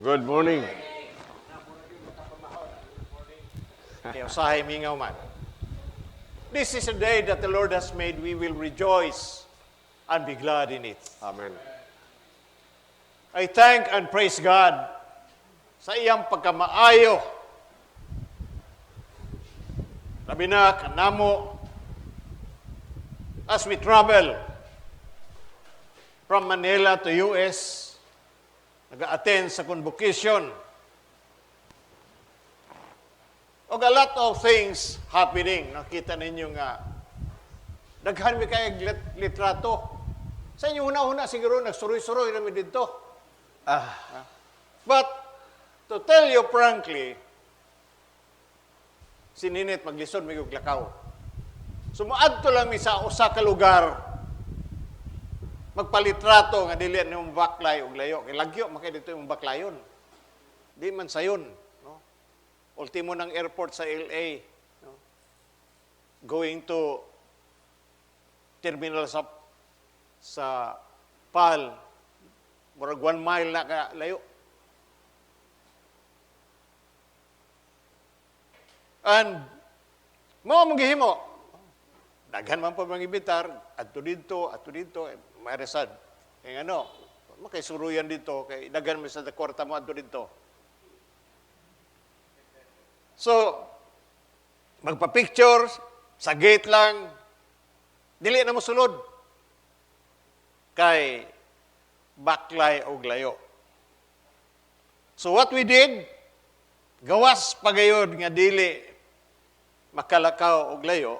Good morning. Kaya usahay mingaw man. This is a day that the Lord has made. We will rejoice and be glad in it. Amen. I thank and praise God sa iyang pagkamaayo. Labi na kanamo as we travel from Manila to US, nag-attend sa convocation. Og a lot of things happening. Nakita ninyo nga, daghan mi kay litrato. Sa inyo una-una siguro, nagsuroy-suroy na mi didto. But, to tell you frankly, si Ninit maglisod mi og lakaw. So moadto lang mi sa usa ka lugar magpalitrato nga dili nimo baklay og layo, kay lagyo man kay didto imong baklayon. Di man sayon, no? Ultimo ng airport sa LA, no? Going to terminal sa PAL, murag 1 mile na ka layo. And mao mong gihimo. Daghan man pa mga ibitar, adto didto, eh, maresad. Kay ano, makisuruyan dito, kay daghan man sa kwarta mo adto didto. So, magpa-picture, sa gate lang, dili na mo sulod. Kay baklay og layo. So what we did, gawas pagayod nga dili makalakaw og layo,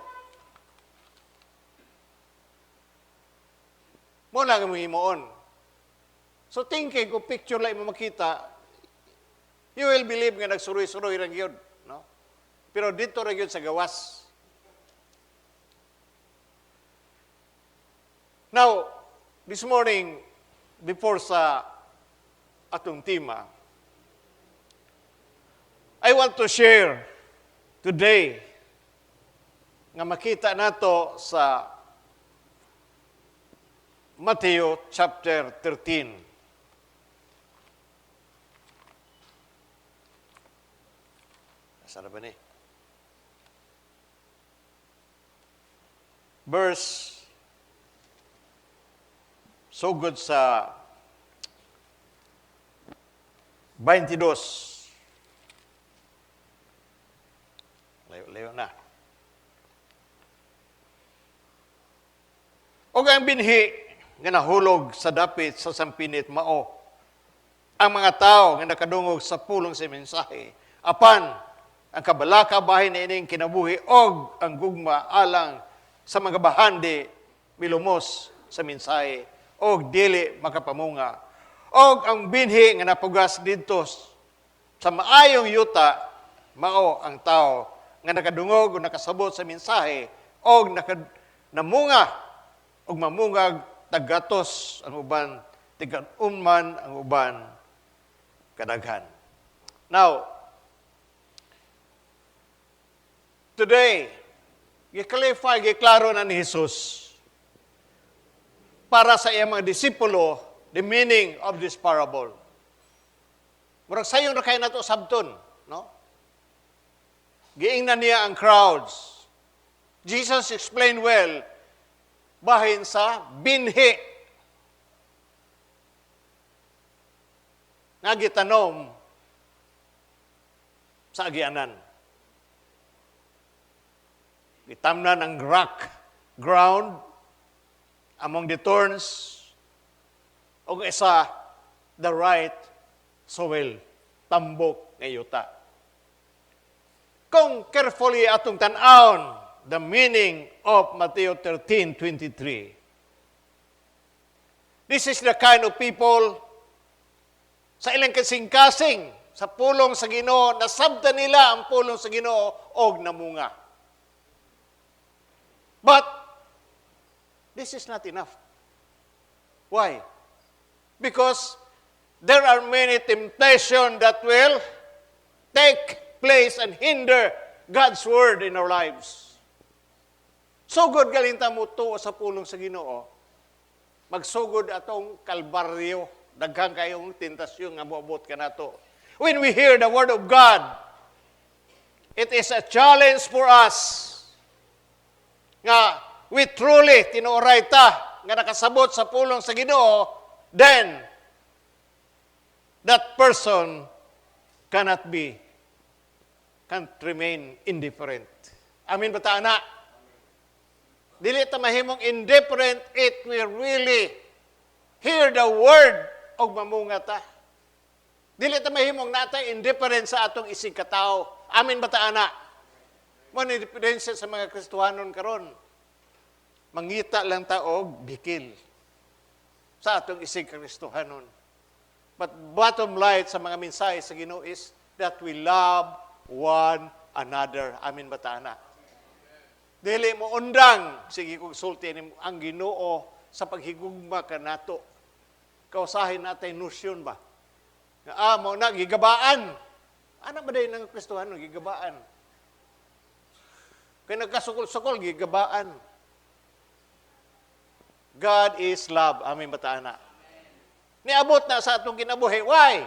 mo lang ang himuon. So thinking, kung picture lang mo makita, you will believe nga nagsuroy-suroy ra gyud, no? Pero dito ra gyud sa gawas. Now, this morning, before sa atong tema, I want to share today nga makita nato sa Matthew chapter 13. Asa na ba ni? Verse sugod sa 22. Layo-layo na. Og ang binhi nga nahulog sa dapit sa sampinit mao ang mga tao nga nakadungog sa pulong sa mensahe, apan ang kabalaka bahin niining kinabuhi og ang gugma alang sa mga bahandi milumos sa mensahe og dili makapamunga. Og ang binhi nga napugas didto sa maayong yuta mao ang tao nga nakadungog o nakasabot sa mensahe og namunga og mamungag taggatos ang uban, tigan-unman ang uban kadaghan. Now, today, gi-clarify, giklaro na ni Jesus para sa iyang mga disipulo the meaning of this parable. Murag sayon ra kay nato sabton, no? Giingnan niya ang crowds. Jesus explained well bahin sa binhi nga gitanom sa agianan. Gitamnan ang rock ground among the thorns og isa the right soil, tambok nga yuta. Kung carefully atong tan-awon the meaning of Matthew 13:23. This is the kind of people sa ilang kasing-kasing sa pulong sa Ginoo, nasabtan nila ang pulong sa Ginoo og namunga. But this is not enough. Why? Because there are many temptations that will take place and hinder God's word in our lives. Sugod galing ta mo tuo sa pulong sa Ginoo, magsugod atong kalbaryo. Daghan kayong tentasyon nga moabot kanato. When we hear the word of God, it is a challenge for us nga we truly tinuoray ta nga nakasabot sa pulong sa Ginoo, then that person can't remain indifferent. Amen ba ta ana? Dili ta mahimong indifferent if we really hear the word og mamunga ta. Dili ta mahimong natay indifferent sa atong isig katao. Amen ba ta ana? Mao ni diferensya sa mga Kristohanon karon. Mangita lang ta og bikil sa atong isig Kristohanon. But bottom line sa mga mensahe sa Ginoo is that we love one another. Amen ba ta ana? Dili mo undang, sige kong sulti ni ang Ginoo sa paghigugma kanato. Kausahin natay notion ba? Nga mao na gigabaan. Ana ba day ng Kristohano gigabaan? Kay nagkasukol-sukol gigabaan. God is love. Amen ba ta ana? Niabot na sa atong kinabuhi. Why?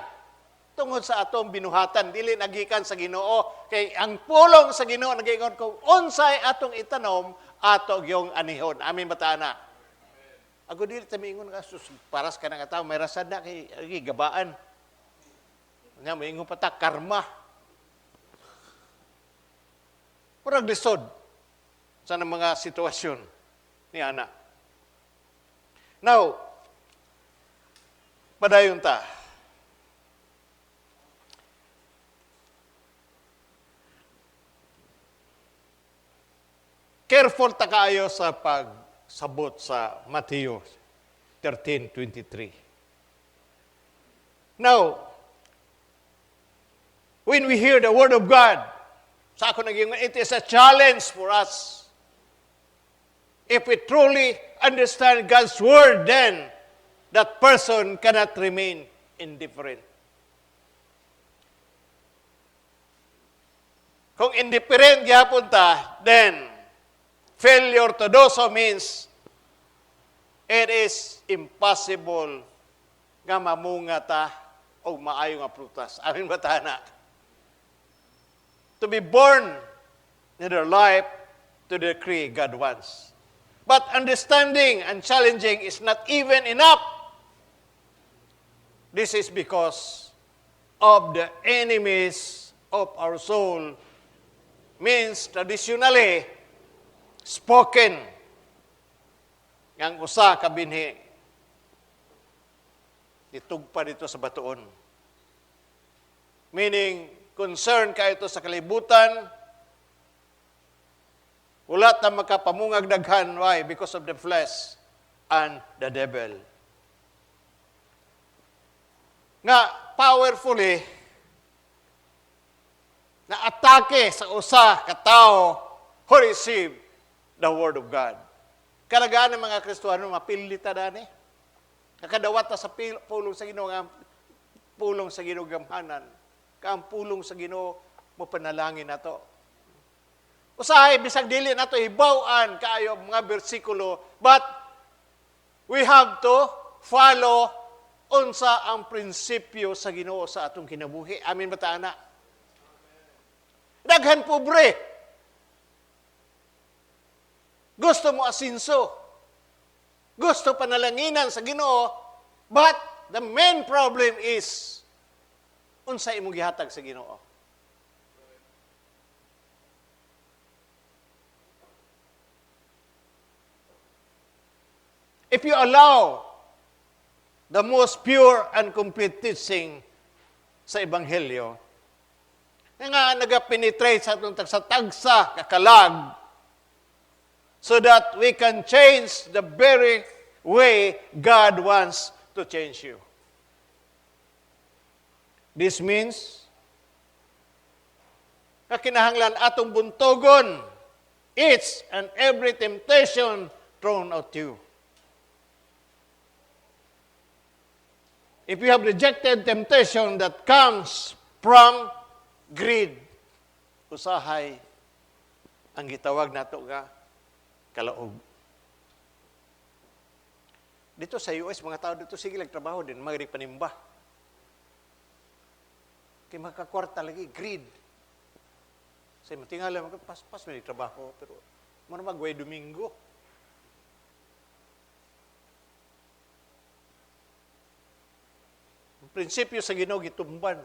Tungod sa atong binuhatan, dili nagikan sa Ginoo. Kay ang pulong sa Ginoo nagaingon kung unsay atong itanom, ato gyung anihon. Amen ba ta ana? Ako dili ta miingon nga sus, paras ka nga tao, may rasad na kay ay, gabaan. Nya moingon pa ta karma. Murag lisod sa nang mga sitwasyon ni ana. Now, padayon ta. Careful ta kaayo sa pagsabot sa Matthew 13:23. Now, when we hear the word of God, sa ako naging, it is a challenge for us. If we truly understand God's word, then that person cannot remain indifferent. Kung indifferent gyapon ta, then failure to do so means it is impossible nga mamunga ta og maayo nga prutas. Amen ba ta na? To be born in their life to the decree God wants. But understanding and challenging is not even enough. This is because of the enemies of our soul means traditionally spoken ngang usa ka binhi itugpa dito sa batuon. Meaning, concern kayo ito sa kalibutan, wala ta makapamungag daghan. Why? Because of the flesh and the devil. Nga, powerfully, na atake sa usa ka tawo who receive the word of God. Kalagaan ng mga Kristohano, mapili ta dani. Kakadawat ta sa pulong sa Ginoo, nga pulong sa Ginoo gamhanan. Ka ang pulong sa Ginoo mo panalangin nato. Usahay bisag dili nato hibaw-an kaayo mga bersikulo, but we have to follow unsa ang prinsipyo sa Ginoo sa atong kinabuhi. Amen ba ta ana? Daghan pobre. Gusto mo asinso. Gusto panalanginan sa Ginoo, but the main problem is unsa imong gihatag sa Ginoo. If you allow the most pure and complete teaching sa Ebanghelyo, nga nagapenetrate sa atong tagsa-tagsa kakalag, so that we can change the very way God wants to change you. This means na kinahanglan atong buntogon each and every temptation thrown at you. If you have rejected temptation that comes from greed, usahay ang gitawag nato nga kalaog. Dito sa US, mga tao dito, sige lang trabaho din, mga panimba. Kay makakwarta lagi, greed. Sa matingala, pas may trabaho, pero mo na magway Domingo. Ang prinsipyo sa Ginoo gitumban.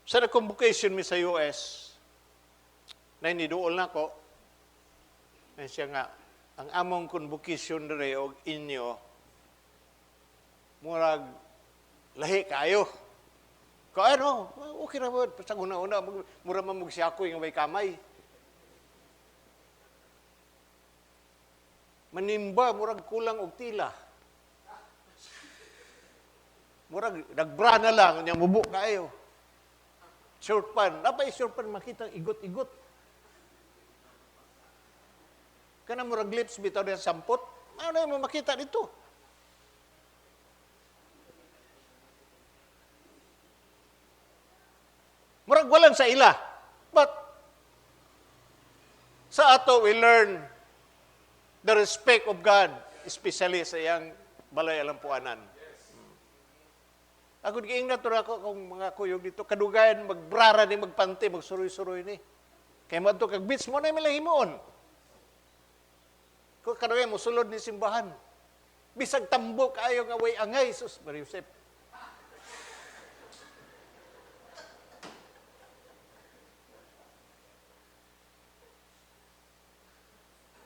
Sa nag-convocation mi sa US, na iniduol na ko, na siya nga, ang among convocation dere og inyo, murag lahi kayo. Kaya ano, okay ra ba? Sa una-una, mura man mong siya ako yung may kamay. Manimba, murag kulang og tila. Murag, nagbra na lang, niya mubo kayo. Short pan. Napay short pan, makita igot-igot. Kana murag lips bitaw diya sampot. Ano na mo makita dito? Murag walang sa ila. But sa ato we learn the respect of God, especially sa iyang balay alampuanan. Ako giingnan to ako kung mga kuyog dito, kadugayan magbrara ni magpante, magsuroy-suroy ni. Kay mo kag beach mo na may himuon. Kung kadugayan mo sulod ni simbahan. Bisag tambok ayo nga way angay sus Maria Josep.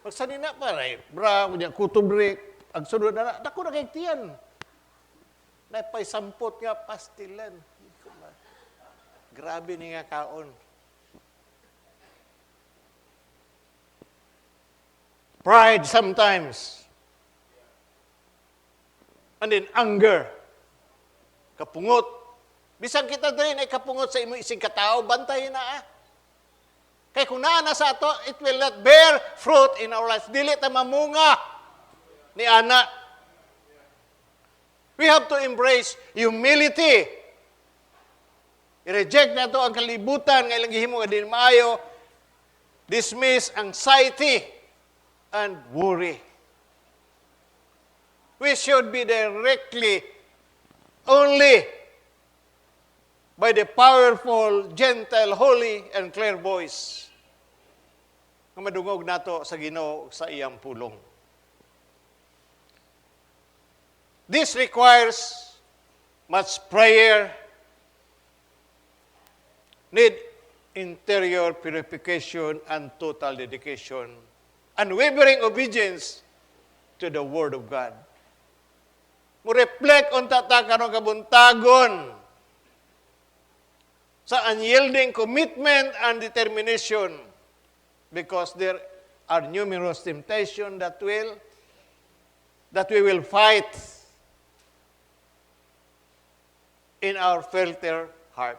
Magsanina pa ray, bra, unya kutob ri, ang sunod na dako na kay tiyan. Napay sampot nga pastilan. Grabe ni nga kaon. Pride sometimes. And then anger. Kapungot. Bisan kita diri ay kapungot sa imo isig katao, bantay na ah. Kay kung naa na sa ato, it will not bear fruit in our lives. Dili ta mamunga ni ana. We have to embrace humility. I-reject na to ang kalibutan nga ilang gihimo nga dili maayo. Dismiss anxiety and worry. We should be directly only by the powerful, gentle, holy, and clear voice nga madungog nato sa Ginoo sa iyang pulong. This requires much prayer, need interior purification and total dedication, unwavering obedience to the Word of God. Mo-reflect unta ta karong kabuntagon sa unyielding commitment and determination, because there are numerous temptations that we will fight in our fertile heart.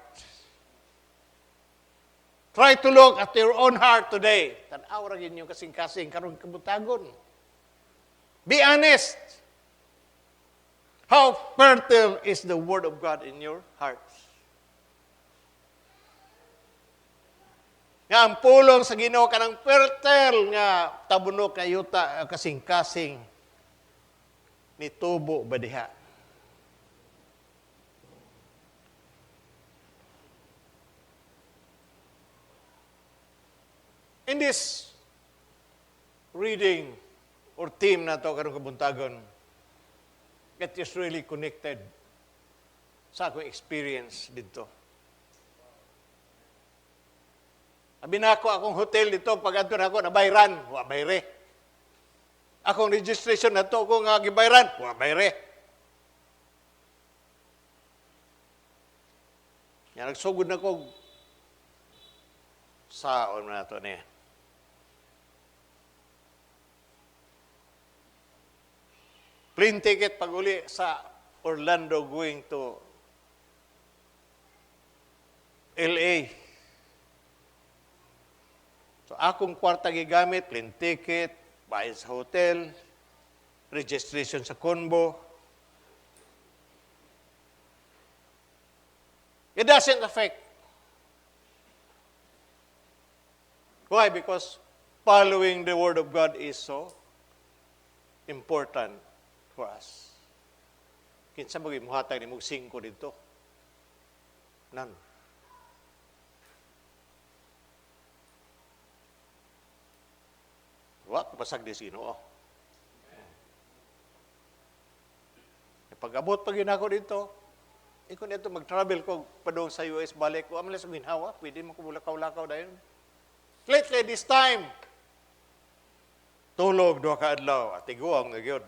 Try to look at your own heart today. Tan-aw ra gyud inyong kasing-kasing karong kabuntagon. Be honest. How fertile is the Word of God in your heart? Nga ang pulong sa Ginoo kanang fertile nga tabunok nga yuta kasing-kasing ni tubo ba diha? In this reading or theme na to karong kabuntagon, it is really connected sa akong experience dito. Abi na ako akong hotel dito, pag adto na ako, nabayran, wa bayre. Akong registration na to ko nga gibayran, wa bayre. Nga nagsugod na ko saon na to niya. Plane ticket pag-uli sa Orlando going to LA. So akong kwarta gigamit, plane ticket, bayad sa hotel, registration sa convo. It doesn't affect. Why? Because following the Word of God is so important for us. Kinsa mo muhatag nimo 5 dito? None. Wa pasag di sa Ginoo. Pag-abot pag ako dito, ikaw nito mag-travel ko padung sa US balik ko, amalas sa ginhawa, pwede mo ko lakaw-lakaw dayon. Lately, this time, tulog 2 ka adlaw, atiguang nga gyud.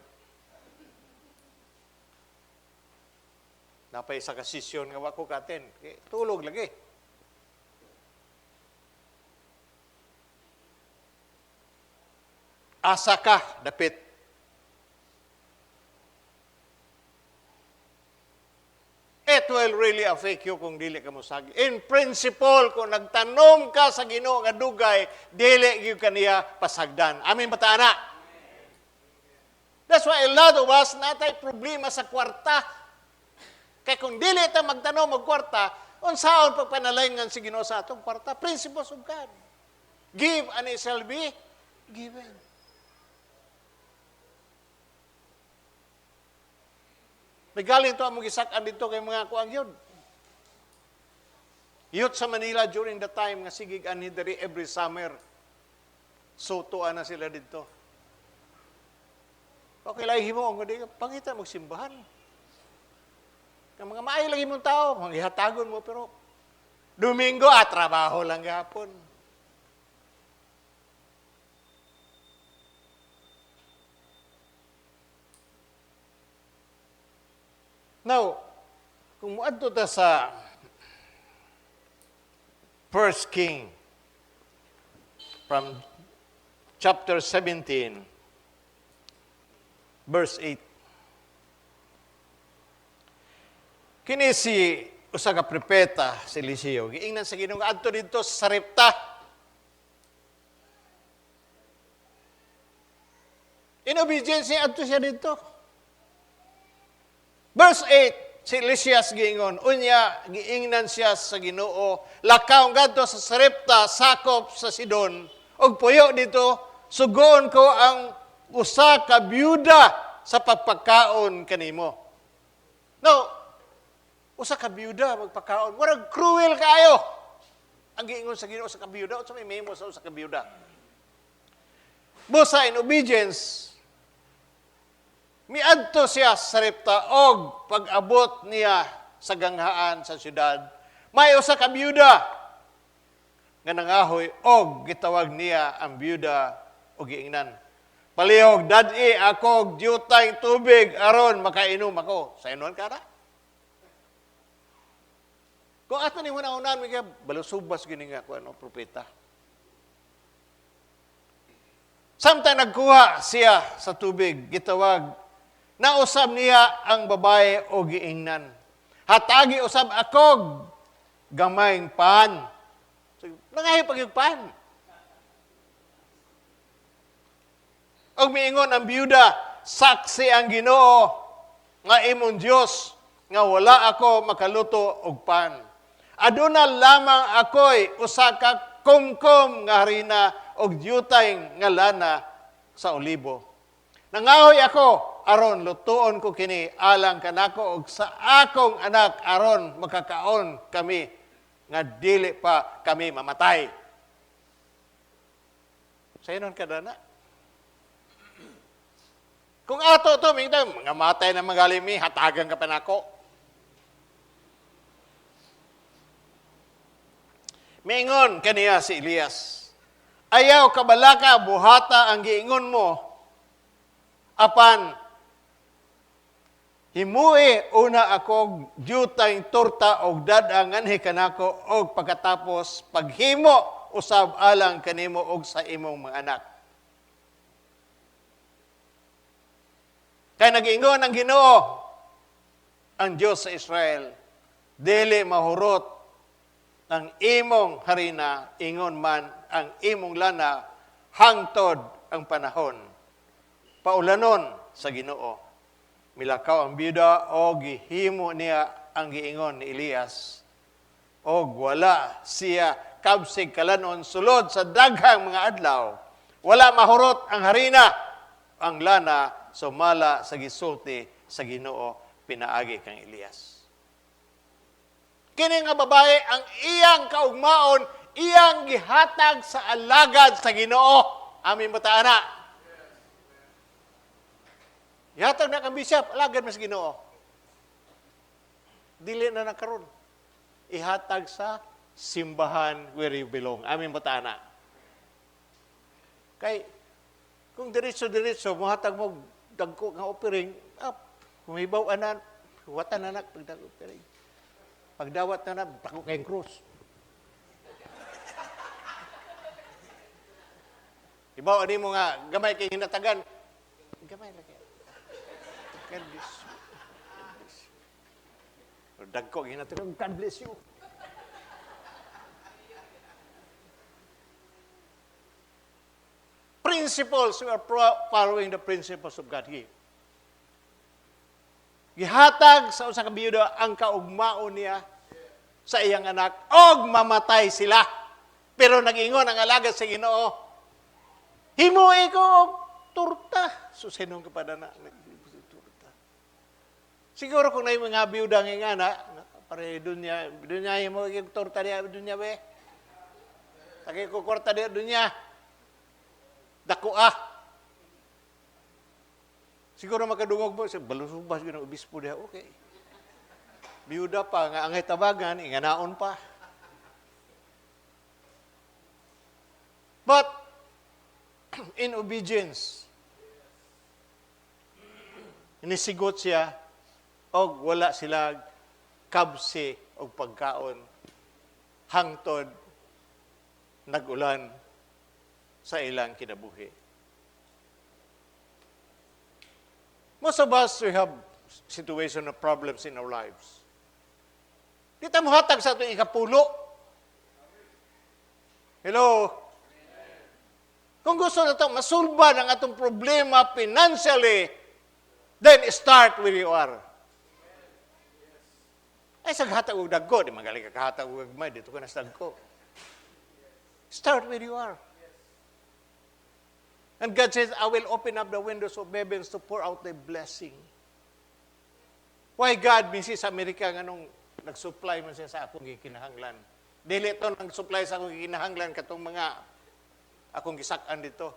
Napay isa ka session nga wa ko ka-attend. Tulog lagi. Asa ka, dapit. It will really affect you kung dili ka mosagi. In principle, kung nagtanom ka sa Ginoo nga dugay, dili gyud kaniya pasagdan. Amin ba ta, ana? That's why a lot of us natay problema sa kwarta. Kay kung dili ta magtanom og kwarta, unsaon pagpanalangan si Ginoo sa atong kwarta? Principles of God. Give and it shall be given. May galing to among gisak-an dito kay mga kuang yun. Youth sa Manila during the time nga sigig anhi diri every summer. Soto na sila dito. Okay, lahi mo ang di pangita magsimbahan. Ang mga maayo lagi mong tao, manghihatagon mo pero Domingo trabaho lang gapon. Now, kung muadto ta sa 1 King from chapter 17, verse 8. Kini si usa ka propeta si Eliseo, giingnan sa Ginoo adto didto sa Sarepta. In obedience niya adto siya didto. Verse 8, si Elisias giingon, unya giingnan siya sa Ginoo, lakaw ngadto sa Sarepta, sakop sa Sidon, ug puyo dito, sugoon ko ang usa ka byuda sa pagpakaon kanimo. Now, usa ka byuda magpakaon, murag cruel kaayo. Ang giingon sa Ginoo sa ka byuda, unsa may memo sa usa ka byuda? Busa in obedience, miadto siya sa Sarepta og pag-abot niya sa ganghaan sa syudad, may usa ka byuda nga nangahoy og gitawag niya ang byuda og giingnan, palihog dad-i ako dyutay tubig aron makainom ako. Sa inon ka na? Kung ato ni una-unahan, may kaya balusubas gini nga ko ano, propeta. Samtang nagkuha siya sa tubig, gitawag, nausab niya ang babae o giingnan. Hatagi usab akog gamayng pan. So, nangayo pag yung pan. Og miingon ang biyuda, saksi ang Ginoo nga imong Dios nga wala ako makaluto og pan. Aduna lamang ako'y usa ka kumkum nga harina og dyutay nga lana sa olibo. Nangahoy ako aron lutuon ko kini alang kanako og sa akong anak aron makakaon kami nga dili pa kami mamatay. Sayon ka dana. Kung ato to, mingta, mga matay na magalimi, hatagan ka pa nako. Mingon kaniya si Elias, ayaw kabalaka buhata ang giingon mo, apan himui una akog dyutay torta og dad-a nganhi kanako og pagkatapos paghimo usab alang kanimo og sa imong mga anak. Kay nag-ingon ang Ginoo, ang Dios sa Israel, dili mahurot ang imong harina, ingon man ang imong lana, hangtod ang panahon. Paulanon sa Ginoo. Milakaw ang biyuda o gihimo niya ang giingon ni Elias. Og wala siya kabsig kalanon sulod sa daghang mga adlaw. Wala mahurot ang harina, ang lana, sumala sa gisulti sa Ginoo pinaagi kang Elias. Kini nga babae ang iyang kaugmaon, iyang gihatag sa alagad sa Ginoo. Amin ba ta ana? Gihatag na kang bishop, alagad man sa Ginoo. Dili na nakaron. Ihatag sa simbahan where you belong. Amin ba ta ana? Kay kung diretso-diretso mohatag mo dagko nga offering, kumibaw ana, watan na pagdag offering. Pagdawat na na, dako kayong krus. Ibaw ani mo nga gamay kay hinatagan. Gamay lang kay. God bless you. God bless you. Dagko hinatagan, God bless you. Principles, we are following the principles of God here. Gihatag sa usa ka biyuda ang kaugmaon niya sa iyang anak, og mamatay sila. Pero nag-ingon ang alagad sa Ginoo, himuin ko og turta. Susinong ka pa na turta. Siguro kung naay mga biyuda nga ingana, pare dunya, dunya himo og turta diya dunya be. Tagay ko kwarta diya dunya. Dako ah. Siguro makadungog mo, balusubas yun ang obispo diha, okay. Biyuda pa, nga angay tabagan, inganaon pa. But, in obedience, inisigot siya, og wala sila kabsi og pagkaon, hangtod nag-ulan sa ilang kinabuhi. Most of us, we have situation of problems in our lives. Di ta mohatag sa atong ikapulo. Hello? Kung gusto na ito, masulban ang atong problema financially, then start where you are. Ay, sa hatag og dagko, di magaling ka kahatag og gagmay, dito ka na sa dagko. Start where you are. And God says, I will open up the windows of heavens to pour out the blessing. Why God, minsi sa Amerika, nganong nag-supply man siya sa akong gikinahanglan. Dili to nag-supply sa akong gikinahanglan katong mga akong gisak-an dito.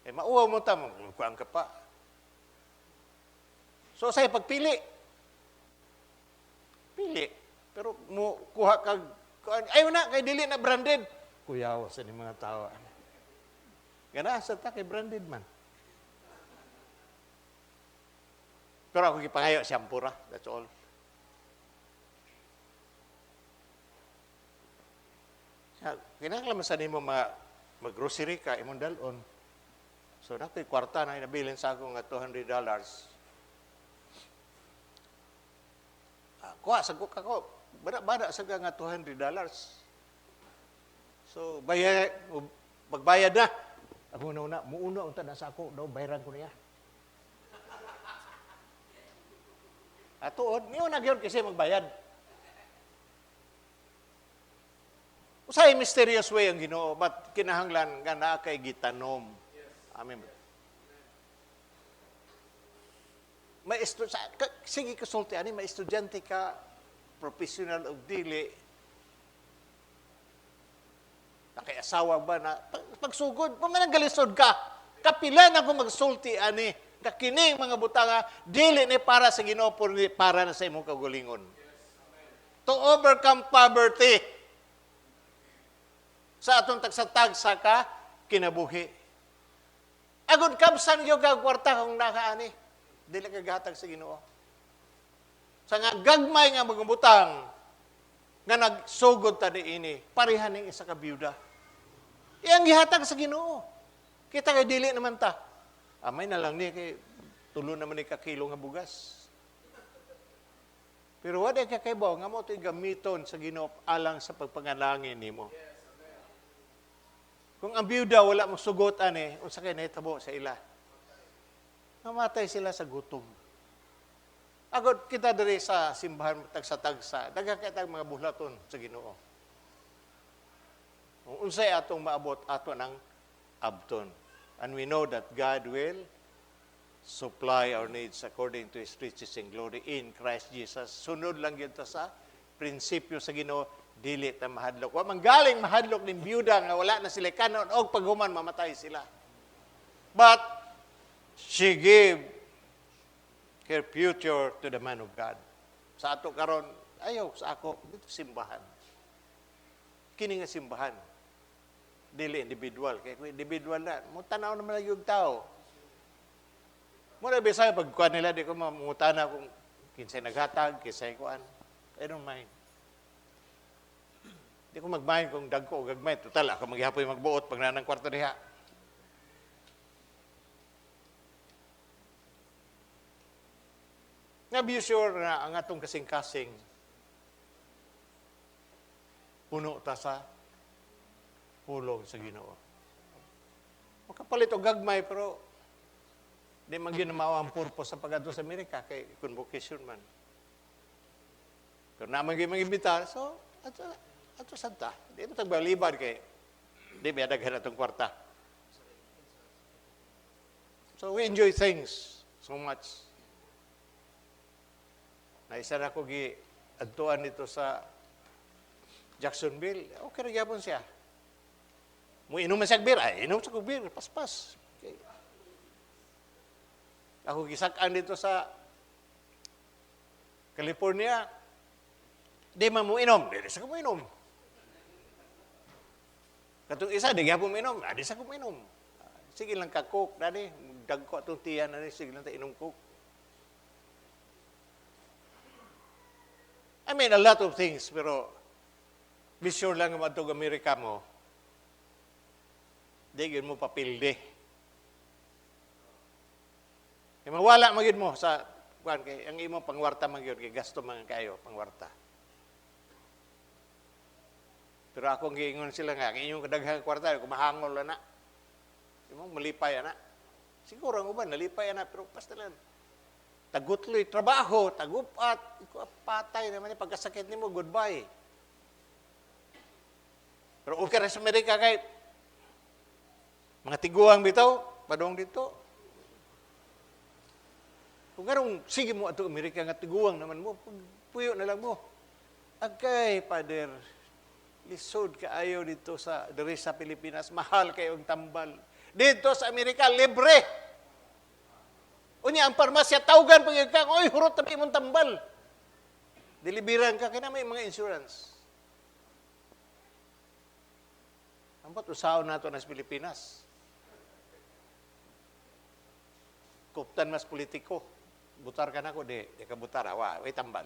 Eh, mauwaw mo ta, magkuhan ka pa. So, sa'yo, pagpili. Pili. Pero mo kuha kag, ayaw na, kay dili na branded. Kuyaw sa ni mga tao. Gana, sa ta, kay branded man. Pero ako gipangayo, shampoo ra. That's all. Kinahanglan man sa nimo mag-grocery ka, imong dalon. So, nakoy kwarta na inabilin sa ako nga $200. Kuha, sagok ako. Bada-bada sa nga $200. So, bayad, magbayad na. Ako na una, muuna unta na sa ako, daw bayaran ko niya. Atuod, niyo na gyud kasi magbayad. Usay mysterious way ang Ginoo, but kinahanglan nga naa kay gitanom. Amen. May sige kasulti ani, may estudyante ka, professional og dili, nakiasawa ba na pagsugod, pamanang-galisod ka, kapila na kung magsulti ani, kakining mga butanga, dili ni para sa Ginoo, para na sa imong kaugalingon. To overcome poverty, sa atong tagsa-tagsa ka, kinabuhi. Agod kabsan gyud ka kwarta kung nakaani, dili ka gahatag sa Ginoo. Sa nga gagmay nga mga butang, nga nagsugod ta niini, pareha ning isa ka biyuda. Iyang gihatag sa Ginoo. Kita kay dili naman ta. Amay na lang ni kay tulo naman ni ka kilo nga bugas. Pero wala ka kaybaw nga mo to'y gamiton sa Ginoo alang sa pagpangalangin nimo. Kung ang biyuda wala mo sugot ani, unsa kay nahitabo sa ila? Namatay sila sa gutom. Agod kita diri sa simbahan tagsa-tagsa, daghan kay tag mga buhlaton sa Ginoo. Kung unsay atong maabot, ato nang abton. And we know that God will supply our needs according to His riches and glory in Christ Jesus. Sunod lang gyud ta sa prinsipyo sa Ginoo, dili ta mahadlok. Wa man galing mahadlok ning byuda nga wala na sila kanon og paghuman mamatay sila. But she gave her future to the man of God. Sa ato karon, ayaw sa ako dito simbahan. Kini nga simbahan. Dili individual. Kay kung individual na, mo tanaw naman lagi og tao. Muna bisaya pag kuan nila, di ko mangutana kung kinsay naghatag, kinsay kuan. I don't mind. Di ko mag-mind kung dagko o gagmay. Total, ako maghihapoy magbuot pag nanang kwarto diha. Nga be sure nga ang atong kasing-kasing puno ta sa pulong sa Ginoo. Makapalit og gagmay, pero di man gyud mao ang purpose sa pag-adto sa Amerika kay convocation man. Pero naman gyud mangimbita, so ato santa. Di mo tagbalibad kay di ba daghan atong kwarta. So we enjoy things so much. Naisa na ko gi adtuan dito sa Jacksonville, okay ra gyapon siya. Mo inom man siya og beer, ay inom sa kog beer, paspas. Okay. Ako gisak-an dito sa California, di man mo inom, di sa ko mo inom. Katong isa, di gyapon mo inom, ah, di sa ko mo inom. Sige lang ka Coke, dani, dagko atong tiyan, dani, sige lang ta inom Coke. I mean, a lot of things, pero be sure lang nga adtong Amerika mo, di gyud mo papildi. Kay mawala man gyud mo sa kuan kay ang imong pangwarta man gyud kay gasto man kayo pangwarta. Pero akong giingon sila nga ang inyong kadaghang kwarta kung mahangol na. Imong malipay ana. Siguro ang uban nalipay ana, pero basta lang tagutloy trabaho, tagupat, ikaw patay naman ni pagkasakit nimo, goodbye. Pero okay ra sa Amerika kay mga tiguang bitaw, padong dito. Kung garong sige mo ato Amerika nga tiguang naman mo, puyo na lang mo. Agkay, Father, lisod kaayo dito sa diri sa Pilipinas, mahal kayo ang tambal. Dito sa Amerika libre. Unya ang parmasya tawgan pag ka, oy hurot tabi imong tambal. Dilibiran ka kay na may mga insurance. Ambot usaon nato na sa Pilipinas. Kuptan mas politiko. Butar ka nako, di ka butar, awa, way tambal.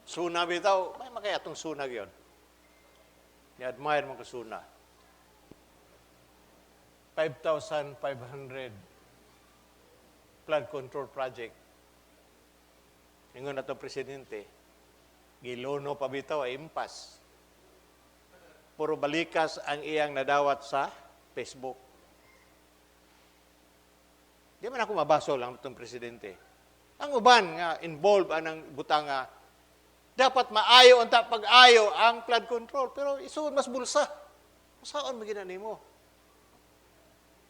Suna bitaw, may makaya atong suna gyud. Ni-admire mo ko suna. 5,500 flood control project. Ingon na to presidente, gilono pa bitaw ay impas. Puro balikas ang iyang nadawat sa Facebook. Di man ako mabaso lang itong presidente. Ang uban nga involved anang butanga, dapat maayo unta pag-ayo ang flood control, pero isuod mas bulsa. Usaon man gina nimo?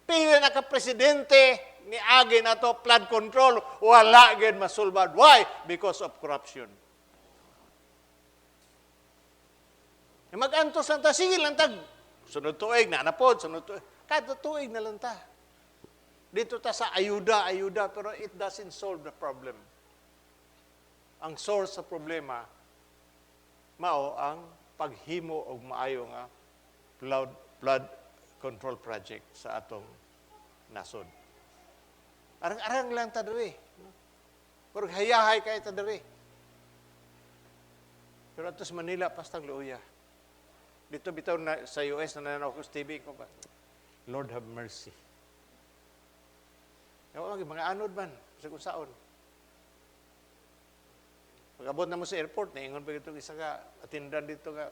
Pila na ka presidente ni agi na to flood control, wala gyud masulbad. Why? Because of corruption. Mag-antos lang ta, sige lang tag. Sunod tuig, na napod, sunod tuig. Kada tuig na lang ta. Dito ta sa ayuda, ayuda, pero it doesn't solve the problem. Ang source sa problema, mao ang paghimo og maayo nga flood control project sa atong nasod. Arang-arang lang ta diri. Pero hayahay kay ta diri. Pero ato sa Manila, pastang luoya. Dito bitaw na, sa US na nananaw ko sa TV ko ba? Lord have mercy. Yawa, mga anod man, sa kung saon. Pag-abot na mo sa airport, naingon pa itong isa ka, atindan dito ka,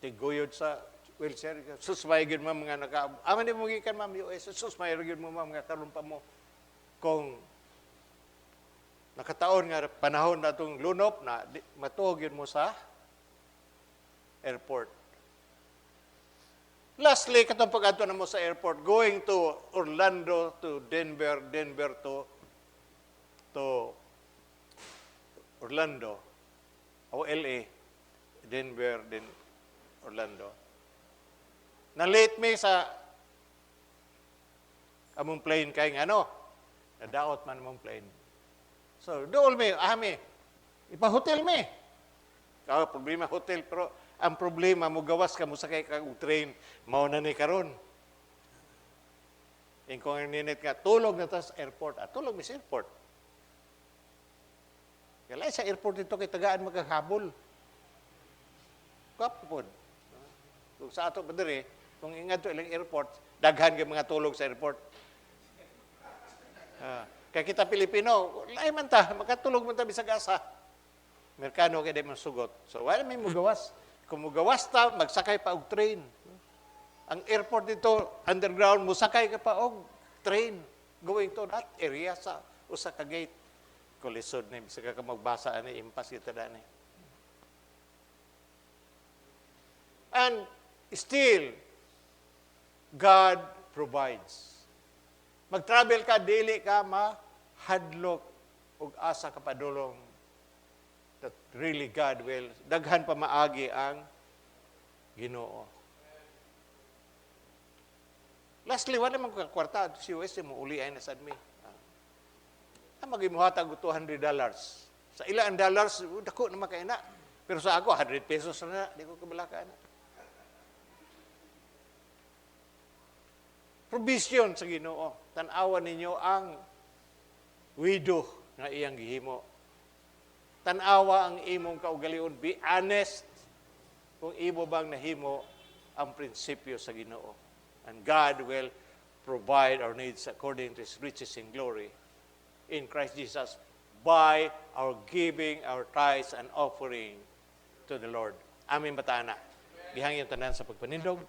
tiguyod sa wheelchair. Sus, may gyud mo mga naka... Ama di mo gikan, ma'am, US. Sus, may gyud mo, ma'am, nga karon pa mo kung Nakataon nga panahon na itong lunop na di, matuog yun mo sa airport. Lastly, katong pag-adto na mo sa airport, going to Orlando to Denver, Denver to Orlando, o LA, Denver, then Orlando. Na-late mi sa among plane kay ngano, nadaot man among plane. So, dool mi, ami, ipa-hotel mi. Kaya problema hotel, pero ang problema, mo gawas ka, mo sakay ka og train, mao na ni karon. Ingon ang ninit nga, tulog na ta sa airport. Ah, tulog mi sa airport. Kaya sa airport dito kay tagaan magkahabol. Gwapo pod. Kung sa ato pa diri, kung ingadto ilang airport, daghan kay mga tulog sa airport. Ah, kay kita Pilipino, lain man ta, makatulog man ta bisag asa. Amerikano kay di man sugot. So wala may mugawas. Kung mugawas ta, magsakay pa og train. Ang airport dito, underground, musakay ka pa og train going to that area sa usa ka gate. Kulisod ni bisag ka magbasa ani, impas kita dani. And still, God provides. Mag-travel ka, dili ka mahadlok ug asa ka padulong that really God will daghan pa maagi ang Ginoo. Lastly, wala man ko kwarta si US mo uli ay na sad mi. Ah, magimuhatag og $200. Sa ila ang dollars, oh, dako na makaina. Pero sa ako, 100 pesos na, di ko kabalaka na. Provision sa Ginoo. Tan-awan ninyo ang widow nga iyang gihimo. Tan-awa ang imong kaugalingon. Be honest kung imo bang nahimo ang prinsipyo sa Ginoo. And God will provide our needs according to His riches in glory in Christ Jesus by our giving our tithes and offering to the Lord. Amin ba ta ana? Gihangyo tanan sa pagpanindog.